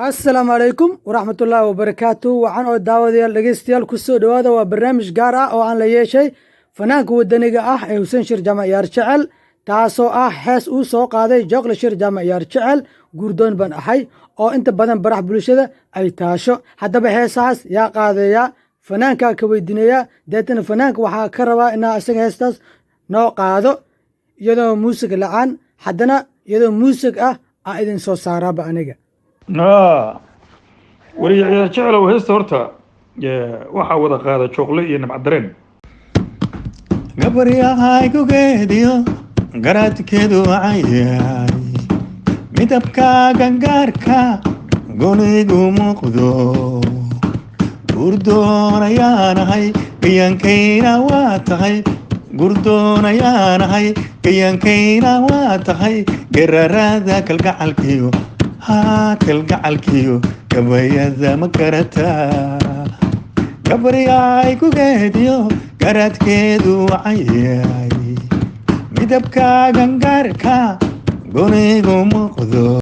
Asalaamu calaykum waraxmatullaahi wabarakaatu. Waxaan oo daawadayaal, dhegeystayaal, ku soo dhowaada waa barnaamij gaar ah oo aan la yeeshay fanaanka wadaniga ah ee Xuseen Shir Jaamac Yaar Jecel, taasoo ah hees uu soo qaaday Jooqle Shir Jaamac Yaar Jecel, "Guurdoon Baan Ahay", oo inta badan barax bulshada ay taasho. Haddaba heesahaas yaa qaadeeya? Fanaankaa ka weydiinaya. Deetana fanaanka waxaa ka rabaa inaa isaga heestaas noo qaado iyadoo muusig la-aan, haddana iyadoo muusig ah aan idin soo saaraaba aniga. Wariye Ciyaar Jecelow, heesta horta waxaa wada qaada Jooqle iyo Nimcadareen. Gabaryahaygugeediyo garaadkeedu wacayaay, midabka gangaarka gonigu muuqdo. Gurdoonayaanahay, gayankayna waa tahay. Gurdoonayaanahay, gayankayna waa tahay. Gararada kalgacalkiyo, haa, kalgacalkiyo gabayada ma garataa? Gabaryaay gugeediyo garaadkeedu wacayaay, midabka gangaarka gonigu muuqdo.